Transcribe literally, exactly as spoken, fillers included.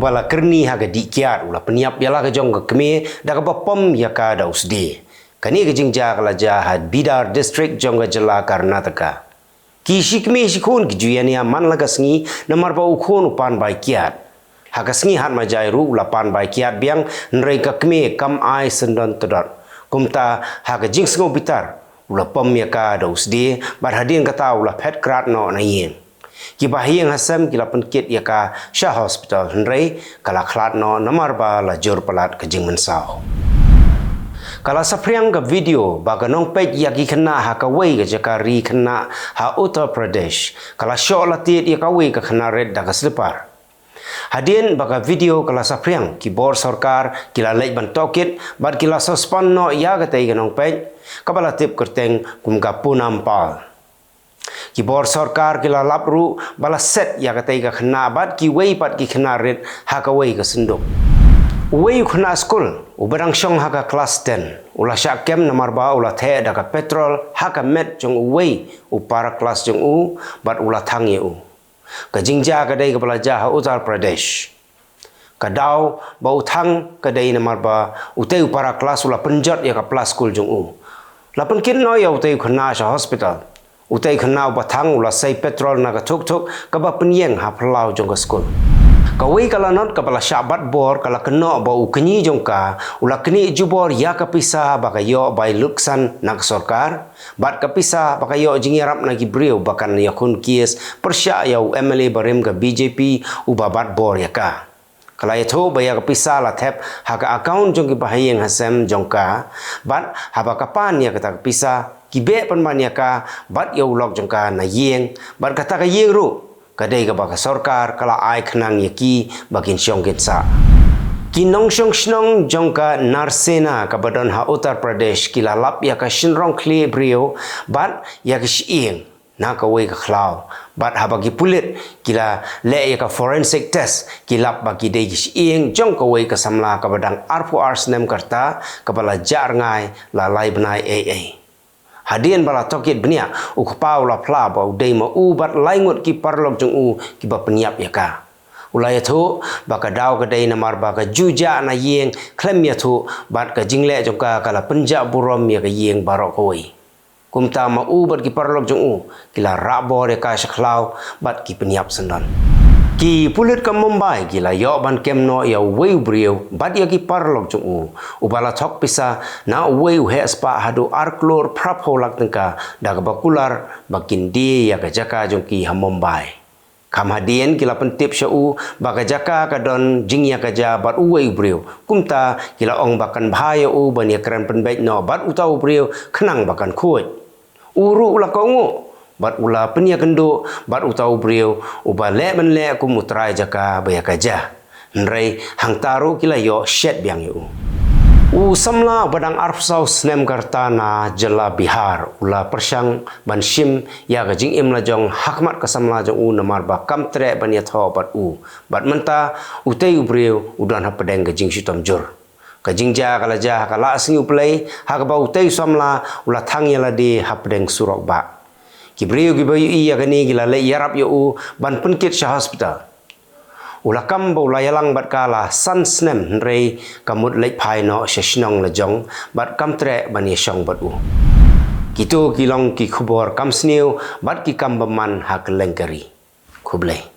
ba la kyrni ha ka dih kiad u la pynïap ïa la ka jong ka kmie da kaba pom ïa ka da u sdie. Kane ka jingjia ka la jia ha Bidar District jong ka jylla Karnataka. Ki shi kmie shi khun ki ju ïania man la ka sngi namar ba u khun u pan bai kiad. Ha ka sngi Hat Majai ruh u la pan bai kiad biang, hynrei ka kmie kam ai syndon tdot. Kumta ha ka jingsngew bitar u la pom ïa ka da u sdie, bad hadien kata u la phet krad noh na ïing. Ki bahaïing hasem ki la pynkit ïa ka sha hospital, hynrei ka la khlad noh namar ba la jur palat ka jingmynsaw. Ka la saphriang ka video ba ka nongpeit ïa ki khynnah ha kawei ka jaka ri khynnah ha Uttar Pradesh ka la shoh la tied ïa kawei ka khynnah rit da ka slipar. Hadien ba ka video ka la saphriang, ki bor sorkar ki la leit ban tohkit bad ki la suspend noh ïa katei ka nongpeit kaba la tip kyrteng kum ka Poonam Pal. Ki bor sorkar ki la lap ruh ba la set ïa katei ka khynnah bad kiwei pat ki khynnah rit ha kawei ka synduk. Uwei u khynnah skul uba dang shong ha ka klas ten u la shah kem namar ba u la theh da ka petrol ha ka met jong uwei u para klas jong u bad u la thang ïa u. Ka jingjia ka dei kaba la jia ha Uttar Pradesh. Ka daw ba u thang ka dei namar ba utei u para klas u la pynjot ïa ka pla skul jong u. La pynkit noh ïa utei u khynnah sha hospital. Utei u khynnah uba thang u la sei petrol na ka thuk thuk kaba pynïeng ha phyllaw jong ka skul. Kawei ka lanot kaba la shah bat bor ka la kynnoh ba u kñi jong ka u la knieh jubor ïa ka pisa ba ka ïoh bai lutksan na ka sorkar bad ka pisa ba ka ïoh jingïarap na ki briew ba kan ïakhun kes pyrshah ïa u M L A barim ka B J P uba bat bor ïa ka. Ka la ïathuh ba ïa ka pisa la thep ha ka account jong ki bahaïing hasem jong ka, bad haba ka pan ïa kata ka pisa ki beh pynban ïa ka bad ïa u lok jong ka na ïing, bad kata ka ïing ruh ka dei kaba ka sorkar ka la ai khnang ïa ki ba kin shong kin sah. Ki nongshong shnong jong ka Narsena kaba don ha Uttar Pradesh ki la lap ïa ka shynrong khlieh briew bad ïa ka shyieng na kawei ka khlaw. Bad haba ki pulit ki la leh ïa ka forensic test ki lap ba ki dei ki shyieng jong kawei ka samla kaba dang arphew ar snem ka rta kaba la jah rngai la lai bnai ei ei. Hadien ba la tohkit bniah u kpa u la phla ba u dei ma u bad lai ngut ki paralok jong u kiba pynïap ïa ka. U la ïathuh ba ka daw ka dei namar ba ka ju jah na ïing khlem ïathuh bad ka jingleh jong ka ka la pynjah burom ïa ka ïing baroh kawei. Kumta ma u bad ki paralok jong u ki la rah bor ïa ka sha khlaw bad ki pynïap syndon. Ki pulit ka Mumbai ki la ïoh ban kem noh ïa uwei u briew bad ïa ki paralok jong u uba la thok pisa na uwei u heh spah haduh ar klur phraphew lak tyngka da kaba kular ba kin die ïa ka jaka jong ki ha Mumbai. Kham hadien ki la pyntip sha u ba ka jaka ka don jingïakajia bad uwei u briew. Kumta ki la ong ba kan bha ïa u ban ïakren pynbeit noh bad uta u briew khnang ba kan khuid. U ruh u la kohnguh bad u la pynïakynduh bad uta u briew uba leh ban leh kum u trai jaka ba ïakajia. Hynrei hangta ruh ki la ïoh shet biang ïa u. U samla uba dang arphew saw snem ka rta na jylla Bihar u la pyrshang ban shim ïa ka jingim la jong ha khmat ka samla jong u namar ba kam treh ban ïathoh bad u. Bad mynta utei u briew u don hapdeng ka jingshitom jur. Ka jingjia ka la jia ha ka la sngi U Blei ha kaba utei u samla u la thang ïa lade hapdeng surok bah. Ki briew kiba ïohi ïa kane ki la leit ïarap ïa u ban pynkit sha hospital. U la kam ba u la ïalang bad ka la san snem hynrei ka mut leit phai noh sha shnong la jong bad kam treh ban ïashong bad u. Kito ki long ki khubor kam sniew bad ki kam bymman ha kylleng ka ri. Khublei.